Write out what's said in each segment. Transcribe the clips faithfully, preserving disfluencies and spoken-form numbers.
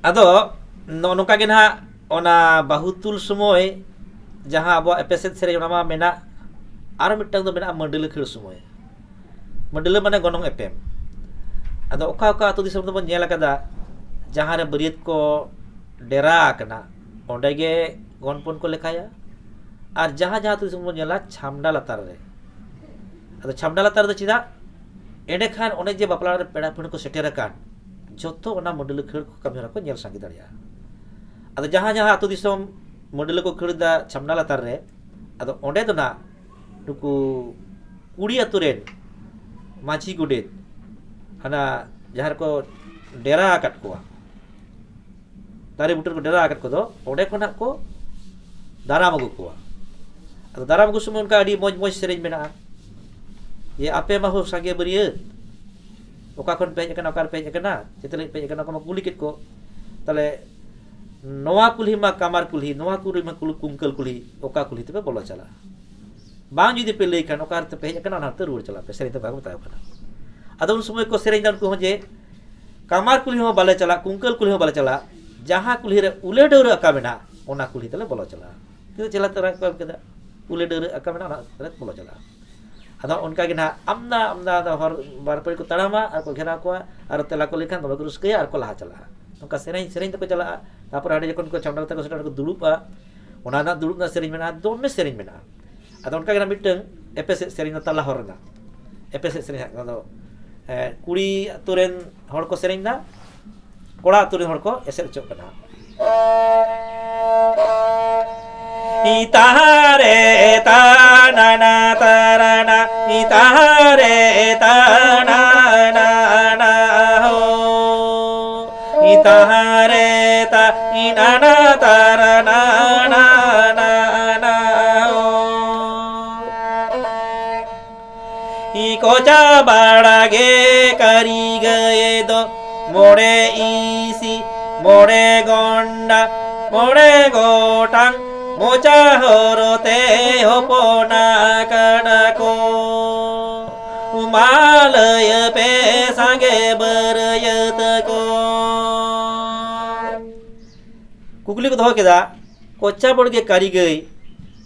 ᱟᱫᱚ ᱱᱚᱜᱼᱚ ᱱᱚᱝᱠᱟ ᱜᱮ ᱱᱟᱦᱟᱜ ᱚᱱᱟ ᱵᱟᱹᱦᱩ ᱛᱩᱞ ᱥᱚᱢᱚᱭ ᱡᱟᱦᱟᱸ ᱟᱵᱚᱣᱟᱜ ᱮᱯᱮᱥᱮᱫ ᱥᱮᱨᱮᱧ, ᱚᱱᱟ ᱢᱟ ᱢᱮᱱᱟᱜ᱾ ᱟᱨ ᱢᱤᱫᱴᱟᱝ ᱫᱚ ᱢᱮᱱᱟᱜᱼᱟ ᱢᱟᱹᱰᱟᱹᱞᱟᱹ ᱠᱷᱟᱹᱲ ᱥᱚᱢᱚᱭ᱾ ᱢᱟᱹᱰᱟᱹᱞᱟᱹ ᱢᱟᱱᱮ ᱜᱚᱱᱚᱝ ᱮᱯᱮᱢ᱾ ᱟᱫᱚ ᱚᱠᱟ ᱚᱠᱟ ᱟᱹᱛᱩ ᱫᱤᱥᱚᱢ ᱨᱮᱵᱚᱱ ᱧᱮᱞ ᱟᱠᱟᱫᱟ, ᱡᱟᱦᱟᱸ ᱨᱮ ᱵᱟᱹᱨᱭᱟᱹᱛ ᱠᱚ ᱰᱮᱨᱟ ᱟᱠᱟᱱᱟ, ᱚᱸᱰᱮ ᱜᱮ ᱜᱚᱱᱯᱚᱱ ᱠᱚ ᱞᱮᱠᱷᱟᱭᱟ᱾ ᱟᱨ ᱡᱟᱦᱟᱸ ᱡᱟᱦᱟᱸ ᱟᱹᱛᱩ ᱫᱤᱥᱚᱢ ᱵᱚᱱ ᱧᱮᱞᱟ, ᱪᱷᱟᱢᱰᱟ ᱞᱟᱛᱟᱨ ᱨᱮ᱾ ᱟᱫᱚ ᱪᱷᱟᱢᱰᱟ ᱞᱟᱛᱟᱨ ᱨᱮᱫᱚ ᱪᱮᱫᱟᱜ? ᱮᱸᱰᱮᱠᱷᱟᱱ ᱚᱱᱮ ᱡᱮ ᱵᱟᱯᱞᱟ ᱚᱲᱟᱜ ᱨᱮ ᱯᱮᱲᱟ ᱯᱟᱹᱲᱦᱟᱹ ᱠᱚ ᱥᱮᱴᱮᱨ ᱟᱠᱟᱱ, ᱡᱷᱚᱛᱚ ᱚᱱᱟ ᱢᱟᱹᱰᱟᱹᱞᱟᱹ ᱠᱷᱟᱹᱲ ᱠᱚ ᱠᱟᱹᱢᱤ ᱦᱚᱨᱟ ᱠᱚ ᱧᱮᱞ ᱥᱟᱸᱜᱮ ᱫᱟᱲᱮᱭᱟᱜᱼᱟ᱾ ᱟᱫᱚ ᱡᱟᱦᱟᱸ ᱡᱟᱦᱟᱸ ᱟᱹᱛᱩ ᱫᱤᱥᱚᱢ ᱢᱟᱹᱰᱟᱹᱞᱟᱹ ᱠᱚ ᱠᱷᱟᱹᱲ ᱮᱫᱟ ᱪᱷᱟᱢᱰᱟ ᱞᱟᱛᱟᱨ ᱨᱮ, ᱟᱫᱚ ᱚᱸᱰᱮ ᱫᱚ ᱱᱟᱜ ᱱᱩᱠᱩ ᱠᱩᱲᱤ ᱟᱹᱛᱩ ᱨᱮᱱ ᱢᱟᱹᱡᱷᱤ ᱜᱚᱰᱮᱛ, ᱦᱟᱱᱟ ᱡᱟᱦᱟᱸ ᱨᱮᱠᱚ ᱰᱮᱨᱟ ᱟᱠᱟᱫ ᱠᱚᱣᱟ, ᱫᱟᱨᱮ ᱵᱩᱴᱟᱹ ᱨᱮᱠᱚ ᱰᱮᱨᱟ ᱟᱠᱟᱫ ᱠᱚᱫᱚ, ᱚᱸᱰᱮ ᱠᱷᱚᱱᱟᱜ ᱠᱚ ᱫᱟᱨᱟᱢ ᱟᱹᱜᱩ ᱠᱚᱣᱟ᱾ ᱟᱫᱚ ᱫᱟᱨᱟᱢ ᱟᱹᱜᱩ ᱥᱚᱢᱚᱭ ᱚᱱᱠᱟ ᱟᱹᱰᱤ ᱢᱚᱡᱽ ᱢᱚᱡᱽ ᱥᱮᱨᱮᱧ ᱢᱮᱱᱟᱜᱼᱟ, ᱡᱮ, "ᱟᱯᱮ ᱵᱟᱹᱦᱩ ᱥᱟᱸᱜᱮ ᱵᱟᱹᱨᱭᱟᱹᱛ, ᱚᱠᱟ ᱠᱷᱚᱱ ᱯᱮ ᱦᱮᱡ ᱟᱠᱟᱱᱟ, ᱚᱠᱟ ᱨᱮᱯᱮ ᱦᱮᱡ ᱟᱠᱟᱱᱟ, ᱪᱮᱫ ᱞᱟᱹᱜᱤᱫ ᱯᱮ ᱦᱮᱡ ᱟᱠᱟᱱᱟ?" ᱚᱱᱠᱟ ᱢᱟ ᱠᱩᱞᱤ ᱠᱮᱫ ᱠᱚ᱾ ᱛᱟᱦᱞᱮ, "ᱱᱚᱣᱟ ᱠᱩᱞᱦᱤ ᱢᱟ ᱠᱟᱢᱟᱨ ᱠᱩᱞᱦᱤ, ᱱᱚᱣᱟ ᱠᱩᱞᱦᱤ ᱢᱟ ᱠᱩᱞ-, ᱠᱩᱝᱠᱟᱹᱞ ᱠᱩᱞᱦᱤ, ᱚᱠᱟ ᱠᱩᱞᱦᱤ ᱛᱮᱯᱮ ᱵᱚᱞᱚ ᱪᱟᱞᱟᱜᱼᱟ? ᱵᱟᱝ ᱡᱩᱫᱤ ᱯᱮ ᱞᱟᱹᱭ ᱠᱷᱟᱱ, ᱚᱠᱟ ᱨᱮᱯᱮ ᱦᱮᱡ ᱟᱠᱟᱱᱟ, ᱚᱱᱟ ᱛᱮ ᱨᱩᱣᱟᱹᱲ ᱪᱟᱞᱟᱜ ᱯᱮ", ᱥᱮᱨᱮᱧ ᱛᱮ ᱚᱱᱠᱟ ᱠᱚ ᱢᱮᱛᱟ ᱠᱚ ᱠᱟᱱᱟ᱾ ᱟᱫᱚ ᱩᱱ ᱥᱚᱢᱚᱭ ᱠᱚ ᱥᱮᱨᱮᱧ ᱮᱫᱟ ᱩᱱᱠᱩ ᱦᱚᱸ ᱡᱮ, "ᱠᱟᱢᱟᱨ ᱠᱩᱞᱦᱤ ᱦᱚᱸ ᱵᱟᱞᱮ ᱪᱟᱞᱟᱜ, ᱠᱩᱝᱠᱟᱹᱞ ᱠᱩᱞᱦᱤ ᱦᱚᱸ ᱵᱟᱞᱮ ᱪᱟᱞᱟᱜ, ᱡᱟᱦᱟᱸ ᱠᱩᱞᱦᱤ ᱨᱮ ᱩᱞᱟᱹ ᱰᱟᱹᱣᱨᱟᱹ ᱟᱠᱟ ᱢᱮᱱᱟᱜ, ᱚᱱᱟ ᱠᱩᱞᱦᱤ ᱛᱮᱞᱮ ᱵᱚᱞᱚ ᱪᱟᱞᱟᱜᱼᱟ᱾" ᱛᱤᱱᱟᱹᱜ ᱪᱮᱦᱨᱟ ᱛᱮ ᱠᱚ ᱮᱢ ᱠᱮᱫᱟ, "ᱩᱞᱟᱹ ᱰᱟᱹᱣᱨᱟᱹ ᱟᱠᱟ ᱢᱮᱱᱟᱜ, ᱚᱱᱟ ᱛᱮᱞᱮ ᱵᱚᱞᱚ ᱪᱟᱞᱟᱜᱼᱟ᱾" ᱟᱫᱚ ᱚᱱᱠᱟ ᱜᱮ ᱱᱟᱦᱟᱜ ᱟᱢᱫᱟ ᱟᱢᱫᱟ ᱫᱚ ᱦᱚᱨ ᱵᱟᱨ ᱯᱟᱹᱨᱤ ᱠᱚ ᱛᱟᱲᱟᱢᱟ ᱟᱨ ᱠᱚ ᱜᱷᱮᱨᱟᱣ ᱠᱚᱣᱟ, ᱟᱨ ᱛᱮᱞᱟ ᱠᱚ ᱞᱟᱹᱭ ᱠᱷᱟᱱ ᱫᱚᱢᱮ ᱠᱚ ᱨᱟᱹᱥᱠᱟᱹᱭᱟ ᱟᱨ ᱠᱚ ᱞᱟᱦᱟ ᱪᱟᱞᱟᱜᱼᱟ᱾ ᱱᱚᱝᱠᱟ ᱥᱮᱨᱮᱧ, ᱥᱮᱨᱮᱧ ᱛᱮᱠᱚ ᱪᱟᱞᱟᱜᱼᱟ᱾ ᱛᱟᱨᱯᱚᱨᱮ ᱦᱟᱸᱰᱮ ᱡᱚᱠᱷᱚᱱ ᱠᱚ ᱪᱷᱟᱢᱰᱟ ᱠᱟᱛᱮ ᱠᱚ ᱥᱮᱴᱮᱨ, ᱠᱚ ᱫᱩᱲᱩᱵᱼᱟ, ᱚᱱᱟ ᱨᱮᱱᱟᱜ ᱫᱩᱲᱩᱵ ᱨᱮᱱᱟᱜ ᱥᱮᱨᱮᱧ ᱢᱮᱱᱟᱜᱼᱟ, ᱫᱚᱢᱮ ᱥᱮᱨᱮᱧ ᱢᱮᱱᱟᱜᱼᱟ᱾ ᱟᱫᱚ ᱚᱱᱠᱟ ᱜᱮ ᱱᱟᱜ ᱢᱤᱫᱴᱟᱝ ᱮᱯᱮᱥᱮᱫ ᱥᱮᱨᱮᱧ ᱫᱚ ᱛᱟᱞᱟ ᱦᱚᱨ ᱨᱮᱱᱟᱜ ᱮᱯᱮᱥᱮᱫ ᱥᱮᱨᱮᱧ ᱦᱟᱸᱜ ᱱᱚᱣᱟ ᱫᱚ, ᱮ, ᱠᱩᱲᱤ ᱟᱹᱛᱩ ᱨᱮᱱ ᱦᱚᱲ ᱠᱚ ᱥᱮᱨᱮᱧ ᱮᱫᱟ, ᱠᱚᱲᱟ ᱟᱹᱛᱩ ᱨᱮᱱ ᱦᱚᱲ ᱠᱚ ᱮᱥᱮᱫ ᱦᱚᱪᱚᱜ ᱠᱟᱱᱟ᱾ ᱤᱛᱟᱦᱟᱨᱮ ᱛᱟᱱᱟᱱᱟ ᱛᱟᱨᱟᱱᱟ, ᱤᱛᱟᱦᱟᱨᱮ ᱛᱟᱱᱟᱱᱟ ᱦᱳ, ᱤᱛᱟᱦᱟᱨᱮ ᱛᱟ ᱤᱱᱟᱱᱟ ᱛᱟᱨᱟᱱᱟ ᱦᱳ᱾ ᱤ ᱠᱚᱪᱟ ᱵᱟᱲᱟ ᱜᱮ ᱠᱟᱹᱨᱤ ᱜᱟᱹᱭ ᱫᱚ, ᱢᱚᱬᱮ ᱤᱥᱤ, ᱢᱚᱬᱮ ᱜᱚᱱᱰᱟ, ᱢᱚᱬᱮ ᱜᱚᱴᱟᱝ ᱢᱚᱪᱟ ᱦᱚᱨᱚ ᱛᱮ ᱦᱚᱯᱚᱱ ᱟᱠᱟᱱᱟ ᱠᱚ᱾ ᱢᱟ ᱞᱟᱹᱭ ᱯᱮ ᱥᱟᱸᱜᱮ ᱵᱟᱹᱨᱭᱟᱹᱛ ᱠᱚ᱾ ᱠᱩᱠᱞᱤ ᱠᱚ ᱫᱚᱦᱚ ᱠᱮᱫᱟ, ᱠᱚᱪᱟ ᱵᱟᱲᱜᱮ ᱠᱟᱹᱨᱤ ᱜᱟᱹᱭ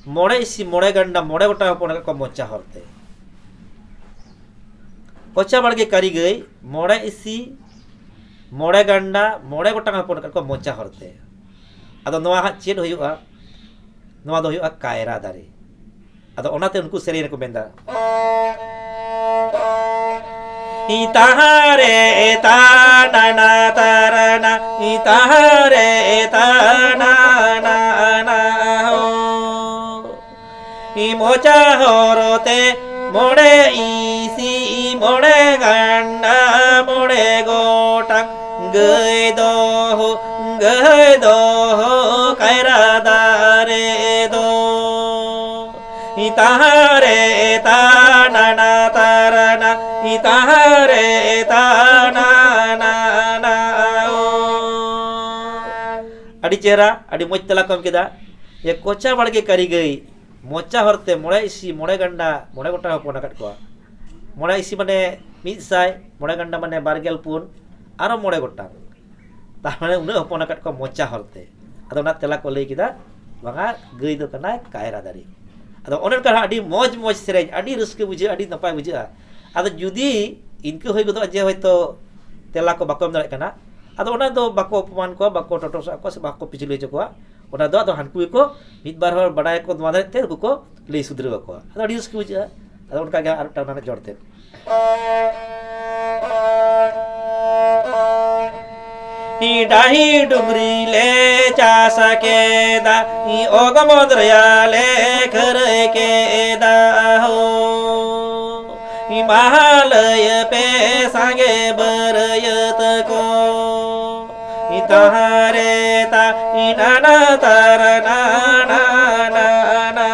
ᱢᱚᱬᱮ ᱤᱥᱤ ᱢᱚᱬᱮ ᱜᱟᱱᱰᱟ ᱢᱚᱬᱮ ᱜᱚᱴᱟᱝ ᱦᱚᱯᱚᱱ ᱟᱠᱟᱫ ᱠᱚᱣᱟ ᱢᱚᱪᱟ ᱦᱚᱨᱛᱮ᱾ ᱠᱚᱪᱟ ᱵᱟᱲᱜᱮ ᱠᱟᱹᱨᱤ ᱜᱟᱹᱭ ᱢᱚᱬᱮ ᱤᱥᱤ ᱢᱚᱬᱮ ᱜᱟᱱᱰᱟ ᱢᱚᱬᱮ ᱜᱚᱴᱟᱝ ᱦᱚᱯᱚᱱ ᱟᱠᱟᱫ ᱠᱚᱣᱟ ᱢᱚᱪᱟ ᱦᱚᱨᱛᱮ᱾ ᱟᱫᱚ ᱱᱚᱣᱟ ᱦᱟᱸᱜ ᱪᱮᱫ ᱦᱩᱭᱩᱜᱼᱟ? ᱱᱚᱣᱟ ᱫᱚ ᱦᱩᱭᱩᱜᱼᱟ ᱠᱟᱭᱨᱟ ᱫᱟᱨᱮ᱾ ᱟᱫᱚ ᱚᱱᱟᱛᱮ ᱩᱱᱠᱩ ᱥᱮᱨᱮᱧ ᱨᱮᱠᱚ ᱢᱮᱱᱫᱟ, ᱤᱛᱟᱦᱟᱨᱮ ᱮᱛᱟᱱᱟᱱᱟ ᱛᱟᱨᱟᱱᱟ, ᱤᱛᱟᱦᱟᱨᱮ ᱮᱛᱟᱱᱟᱱᱟ ᱦᱳ᱾ ᱤ ᱢᱚᱪᱟ ᱦᱚᱨᱛᱮ ᱢᱚᱬᱮ ᱤᱥᱤ ᱢᱚᱬᱮ ᱜᱟᱱᱰᱟ ᱢᱚᱬᱮ ᱜᱚᱴᱟᱝ ᱜᱟᱹᱭ ᱫᱚᱦᱚ, ᱜᱟᱹᱭ ᱫᱚᱦᱚ ᱠᱟᱭᱨᱟ ᱫᱟᱨᱮ ᱫᱚ᱾ ᱤᱛᱟᱦᱟᱨᱮ ᱮᱛᱟᱱᱟᱱᱟ ᱛᱟᱨᱟᱱᱟ, ᱤᱛᱟᱦᱟᱨᱮ ᱮᱛᱟᱱᱟᱱᱟ ᱳ᱾ ᱟᱹᱰᱤ ᱪᱮᱦᱨᱟ, ᱟᱹᱰᱤ ᱢᱚᱡᱽ ᱛᱮᱞᱟ ᱠᱚ ᱮᱢ ᱠᱮᱫᱟ᱾ ᱡᱮ ᱠᱚᱪᱟ ᱵᱟᱲᱜᱮ ᱠᱟᱹᱨᱤ ᱜᱟᱹᱭ ᱢᱚᱪᱟ ᱦᱚᱨᱛᱮ ᱢᱚᱬᱮ ᱤᱥᱤ ᱢᱚᱬᱮ ᱜᱟᱱᱰᱟ ᱢᱚᱬᱮ ᱜᱚᱴᱟᱝ ᱦᱚᱯᱚᱱ ᱟᱠᱟᱫ ᱠᱚᱣᱟ᱾ ᱢᱚᱬᱮ ᱤᱥᱤ ᱢᱟᱱᱮ ᱢᱤᱫ ᱥᱟᱭ, ᱢᱚᱬᱮ ᱜᱟᱱᱰᱟ ᱢᱟᱱᱮ ᱵᱟᱨ ᱜᱮᱞ ᱯᱩᱱ, ᱟᱨᱚ ᱢᱚᱬᱮ ᱜᱚᱴᱟᱝ᱾ ᱛᱟᱨ ᱢᱟᱱᱮ ᱩᱱᱟᱹᱜ ᱦᱚᱯᱚᱱ ᱟᱠᱟᱫ ᱠᱚᱣᱟ ᱢᱚᱪᱟ ᱦᱚᱨᱛᱮ᱾ ᱟᱫᱚ ᱚᱱᱟ ᱛᱮᱞᱟ ᱠᱚ ᱞᱟᱹᱭ ᱠᱮᱫᱟ, ᱵᱟᱝᱟ, ᱜᱟᱹᱭ ᱫᱚ ᱠᱟᱱᱟᱭ ᱠᱟᱭᱨᱟ ᱫᱟᱨᱮ᱾ ᱟᱫᱚ ᱚᱱᱮ ᱚᱱᱠᱟ ᱟᱹᱰᱤ ᱢᱚᱡᱽ ᱢᱚᱡᱽ ᱥᱮᱨᱮᱧ, ᱟᱹᱰᱤ ᱨᱟᱹᱥᱠᱟᱹ ᱵᱩᱡᱷᱟᱹᱜᱼᱟ, ᱟᱹᱰᱤ ᱱᱟᱯᱟᱭ ᱵᱩᱡᱷᱟᱹᱜᱼᱟ᱾ ᱟᱫᱚ ᱡᱩᱫᱤ ᱤᱱᱠᱟᱹ ᱦᱩᱭ ᱜᱚᱫᱚᱜᱼᱟ ᱡᱮ ᱦᱚᱭᱛᱳ ᱛᱮᱞᱟ ᱠᱚ ᱵᱟᱠᱚ ᱮᱢ ᱫᱟᱲᱮᱭᱟᱜ ᱠᱟᱱᱟ, ᱟᱫᱚ ᱚᱱᱟ ᱫᱚ ᱵᱟᱠᱚ ᱚᱯᱚᱢᱟᱱ ᱠᱚᱣᱟ, ᱵᱟᱠᱚ ᱴᱚᱴᱚᱥᱟᱜ ᱠᱚᱣᱟ ᱥᱮ ᱵᱟᱠᱚ ᱯᱤᱪᱷᱞᱟᱹ ᱦᱚᱪᱚ ᱠᱚᱣᱟ᱾ ᱚᱱᱟ ᱫᱚ ᱟᱫᱚ ᱦᱟᱱᱠᱩ ᱜᱮᱠᱚ, ᱢᱤᱫ ᱵᱟᱨ ᱦᱚᱲ ᱵᱟᱰᱟᱭᱟᱠᱚ ᱱᱚᱣᱟ ᱫᱟᱨᱮ ᱛᱮ, ᱩᱱᱠᱩ ᱠᱚ ᱞᱟᱹᱭ ᱥᱩᱫᱷᱨᱟᱹᱣ ᱟᱠᱚᱣᱟ᱾ ᱟᱫᱚ ᱟᱹᱰᱤ ᱨᱟᱹᱥᱠᱟᱹ ᱵᱩᱡᱷᱟᱹᱜᱼᱟ᱾ ᱟᱫᱚ ᱚᱱᱠᱟ ᱜᱮ ᱟᱨ ᱢᱤᱫᱴᱟᱝ ᱚᱱᱟ ᱨᱮᱱᱟᱜ ᱡᱚᱲ ᱛᱮ᱾ ᱰᱟᱹᱦᱤ ᱰᱩᱝᱨᱤ ᱞᱮ ᱪᱟᱥ ᱠᱮᱫᱟ, ᱚᱜᱚᱢ ᱫᱚᱨᱭᱟ ᱞᱮ ᱠᱷᱟᱹᱨᱟᱹᱭ ᱠᱮᱫᱟ ᱦᱳ᱾ ᱢᱟᱦᱟ ᱞᱟᱹᱭ ᱯᱮ ᱥᱟᱸᱜᱮ ᱵᱟᱹᱨᱭᱟᱹᱛ ᱠᱚ, ᱛᱟᱦᱟᱨᱮ ᱛᱟ ᱱᱟᱱᱟ ᱛᱟᱨ ᱱᱟᱱᱟ ᱱᱟᱱᱟ᱾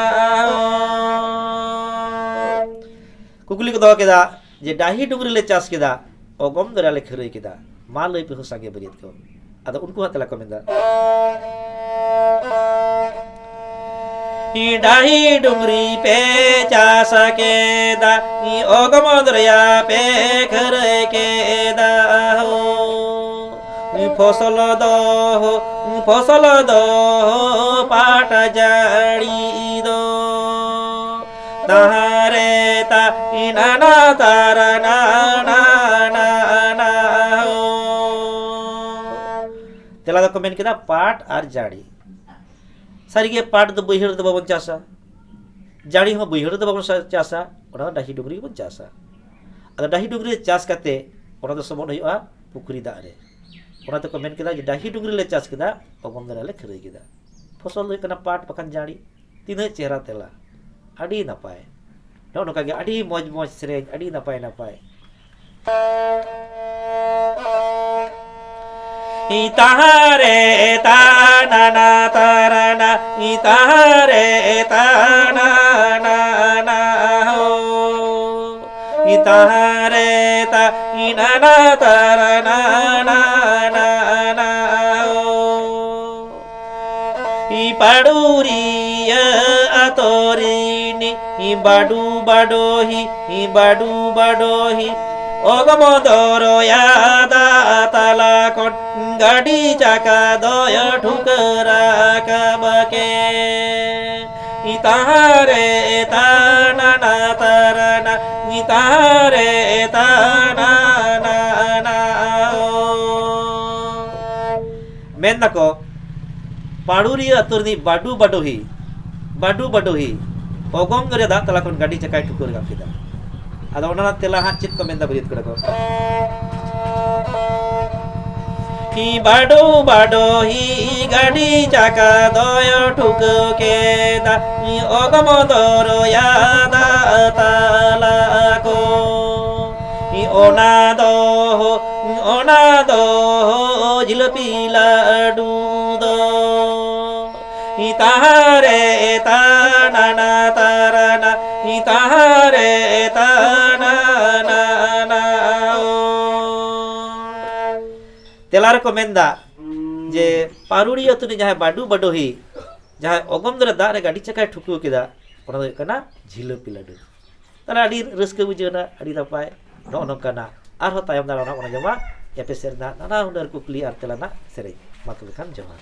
ᱠᱩᱠᱞᱤ ᱠᱚ ᱫᱚᱦᱚ ᱠᱮᱫᱟ ᱡᱮ ᱰᱟᱹᱦᱤ ᱰᱩᱝᱨᱤ ᱞᱮ ᱪᱟᱥ ᱠᱮᱫᱟ, ᱚᱜᱚᱢ ᱫᱚᱨᱭᱟ ᱞᱮ ᱠᱷᱟᱹᱨᱟᱹᱭ ᱠᱮᱫᱟ, ᱢᱟ ᱞᱟᱹᱭ ᱯᱮ ᱦᱳ ᱥᱟᱸᱜᱮ ᱵᱟᱹᱨᱭᱟᱹᱛ ᱠᱚ᱾ ᱟᱫᱚ ᱩᱱᱠᱩ ᱦᱟᱸᱜ ᱛᱮᱞᱟ ᱠᱚ ᱢᱮᱱᱫᱟ, ᱰᱟᱹᱦᱤ ᱰᱩᱝᱨᱤ ᱯᱮ ᱪᱟᱥ ᱠᱮᱫᱟ, ᱚᱜᱚᱢ ᱫᱚᱨᱭᱟ ᱯᱮ ᱠᱷᱟᱹᱨᱟᱹᱭ ᱠᱮᱫᱟ ᱦᱳ᱾ ᱯᱷᱚᱥᱚᱞ ᱫᱚ, ᱯᱷᱚᱥᱚᱞ ᱫᱚ ᱯᱟᱴ ᱡᱟᱹᱲᱤ ᱫᱚ᱾ ᱛᱟᱦᱟᱨᱮ ᱛᱟ ᱤᱱᱟᱱᱟ ᱛᱟᱨᱟᱱᱟ ᱱᱟ ᱱᱟ ᱱᱟ ᱦᱳ᱾ ᱛᱮᱞᱟ ᱫᱚᱠᱚ ᱢᱮᱱ ᱠᱮᱫᱟ ᱯᱟᱴ ᱟᱨ ᱡᱟᱹᱲᱤ᱾ ᱥᱟᱹᱨᱤᱜᱮ ᱯᱟᱴ ᱫᱚ ᱵᱟᱹᱭᱦᱟᱹᱲ ᱨᱮᱫᱚ ᱵᱟᱵᱚᱱ ᱪᱟᱥᱟ, ᱡᱟᱹᱲᱤ ᱦᱚᱸ ᱵᱟᱹᱭᱦᱟᱹᱲ ᱨᱮᱫᱚ ᱵᱟᱵᱚᱱ ᱪᱟᱥᱟ, ᱚᱱᱟ ᱫᱚ ᱰᱟᱹᱦᱤ ᱰᱩᱝᱨᱤ ᱜᱮᱵᱚᱱ ᱪᱟᱥᱟ᱾ ᱟᱫᱚ ᱰᱟᱹᱦᱤ ᱰᱩᱝᱨᱤ ᱨᱮ ᱪᱟᱥ ᱠᱟᱛᱮ ᱚᱱᱟ ᱫᱚ ᱥᱚᱢᱚᱫ ᱦᱩᱭᱩᱜᱼᱟ ᱯᱩᱠᱷᱨᱤ ᱫᱟᱜ ᱨᱮ᱾ ᱚᱱᱟ ᱛᱮᱠᱚ ᱢᱮᱱ ᱠᱮᱫᱟ ᱡᱮ ᱰᱟᱹᱦᱤ ᱰᱩᱝᱨᱤ ᱞᱮ ᱪᱟᱥ ᱠᱮᱫᱟ, ᱚᱜᱚᱢ ᱫᱟᱨᱮ ᱞᱮ ᱠᱷᱟᱹᱨᱟᱹᱭ ᱠᱮᱫᱟ᱾ ᱯᱷᱚᱥᱚᱞ ᱫᱚ ᱦᱩᱭᱩᱜ ᱠᱟᱱᱟ ᱯᱟᱴ ᱵᱟᱠᱷᱟᱱ ᱡᱟᱹᱲᱤ᱾ ᱛᱤᱱᱟᱹᱜ ᱪᱮᱦᱨᱟ ᱛᱮᱞᱟ, ᱟᱹᱰᱤ ᱱᱟᱯᱟᱭ᱾ ᱱᱚᱜᱼᱚ ᱱᱚᱝᱠᱟ ᱜᱮ ᱟᱹᱰᱤ ᱢᱚᱡᱽ ᱢᱚᱡᱽ ᱥᱮᱨᱮᱧ, ᱟᱹᱰᱤ ᱱᱟᱯᱟᱭ ᱱᱟᱯᱟᱭ᱾ ᱤᱛᱟᱦᱟᱨᱮ ᱛᱟᱱᱟᱱᱟ ᱛᱟᱨᱟᱱᱟ, ᱤᱛᱟᱦᱟᱨᱮ ᱛᱟᱱᱟᱱᱟ ᱦᱳ᱾ ᱤᱛᱟᱦᱟᱨᱮ ᱛᱟ ᱤᱱᱟᱱᱟ ᱛᱟᱨᱟᱱᱟ ᱱᱟ ᱱᱟ ᱱᱟ ᱦᱳ᱾ ᱤ ᱯᱟᱲᱩᱨᱤᱭᱟᱹ ᱟᱛᱳ ᱨᱤᱱᱤᱡ ᱤ ᱵᱟᱰᱩ ᱵᱟᱰᱳᱦᱤ, ᱤ ᱵᱟᱰᱩ ᱵᱟᱰᱳᱦᱤ, ᱚᱜᱚᱢ ᱫᱚᱨᱭᱟ ᱫᱟᱜ ᱛᱟᱞᱟ ᱠᱷᱚᱱ ᱜᱟᱹᱰᱤ ᱪᱟᱠᱟ ᱫᱚᱭ ᱴᱷᱩᱠᱟᱹ ᱨᱟᱠᱟᱵ ᱠᱮᱫ᱾ ᱤᱛᱟᱦᱟᱨᱮ ᱛᱟᱱᱟᱱᱟ ᱛᱟᱨᱟᱱᱟ, ᱤᱛᱟᱦᱟᱨᱮ ᱛᱟᱱᱟᱱᱟ ᱱᱟ ᱳ᱾ ᱢᱮᱱ ᱫᱟᱠᱚ, ᱯᱟᱲᱩᱨᱤᱭᱟᱹ ᱟᱛᱳ ᱨᱤᱱᱤᱡ ᱵᱟᱰᱩ ᱵᱟᱰᱳᱦᱤ, ᱵᱟᱰᱩ ᱵᱟᱰᱳᱦᱤ ᱚᱜᱚᱢ ᱫᱚᱨᱭᱟ ᱫᱟᱜ ᱛᱟᱞᱟ ᱠᱷᱚᱱ ᱜᱟᱹᱰᱤ ᱪᱟᱠᱟᱭ ᱴᱷᱩᱠᱟᱹ ᱨᱟᱠᱟᱵ ᱠᱮᱫᱟ᱾ ᱟᱫᱚ ᱚᱱᱟ ᱨᱮᱱᱟᱜ ᱛᱮᱞᱟ ᱦᱟᱸᱜ ᱪᱮᱫ ᱠᱚ ᱢᱮᱱᱫᱟ ᱵᱟᱹᱨᱭᱟᱹᱛ ᱠᱚᱲᱟ ᱠᱚ? ᱦᱤ ᱵᱟᱰᱳ ᱵᱟᱰᱳ ᱦᱤ ᱜᱟᱹᱰᱤ ᱪᱟᱠᱟ ᱫᱚᱭ ᱴᱷᱩᱠᱟᱹᱣ ᱠᱮᱫᱟ, ᱦᱤ ᱚᱜᱚᱢ ᱫᱚᱨᱭᱟ ᱫᱟᱜ ᱛᱟᱞᱟ ᱠᱚ᱾ ᱦᱤ ᱚᱱᱟ ᱫᱚ, ᱚᱱᱟ ᱫᱚ ᱡᱷᱤᱞᱟᱹᱯᱤ ᱞᱟᱹᱰᱩ ᱫᱚ᱾ ᱤᱛᱟᱦᱟᱨᱮ ᱛᱟᱱᱟᱱᱟ ᱛᱟᱨᱟᱱᱟ, ᱤᱛᱟᱦᱟᱨᱮ ᱛᱟᱱᱟᱱᱟ ᱳ᱾ ᱛᱮᱞᱟ ᱨᱮᱠᱚ ᱢᱮᱱᱫᱟ ᱡᱮ ᱯᱟᱨᱩᱲᱤ ᱟᱹᱛᱩ ᱨᱤᱱᱤᱡ ᱡᱟᱦᱟᱸᱭ ᱵᱟᱰᱩ ᱵᱟᱰᱳᱦᱤ, ᱡᱟᱦᱟᱸᱭ ᱚᱜᱚᱢ ᱫᱚᱨᱭᱟ ᱫᱟᱜ ᱨᱮ ᱜᱟᱹᱰᱤ ᱪᱟᱠᱟᱭ ᱴᱷᱩᱠᱟᱹᱣ ᱠᱮᱫᱟ, ᱚᱱᱟ ᱫᱚ ᱦᱩᱭᱩᱜ ᱠᱟᱱᱟ ᱡᱷᱤᱞᱟᱹᱯᱤ ᱞᱟᱹᱰᱩ᱾ ᱛᱟᱦᱞᱮ ᱟᱹᱰᱤ ᱨᱟᱹᱥᱠᱟᱹ ᱵᱩᱡᱷᱟᱹᱣ ᱮᱱᱟ, ᱟᱹᱰᱤ ᱱᱟᱯᱟᱭ᱾ ᱱᱚᱜᱼᱚ ᱱᱚᱝᱠᱟᱱᱟᱜ ᱟᱨᱦᱚᱸ ᱛᱟᱭᱚᱢ ᱫᱟᱨᱟᱢ ᱱᱚᱜᱼᱚ ᱱᱚᱝᱠᱟ ᱡᱚᱢᱟ ᱮᱯᱮᱥᱮᱨ ᱨᱮᱱᱟᱜ ᱱᱟᱱᱟ ᱦᱩᱱᱟᱹᱨ ᱠᱩᱠᱞᱤ ᱟᱨ ᱛᱮᱞᱟ ᱨᱮᱱᱟᱜ ᱥᱮᱨᱮᱧ᱾ ᱢᱟ ᱛᱚᱵᱮ ᱠᱷᱟᱱ ᱡᱚᱦᱟᱨ᱾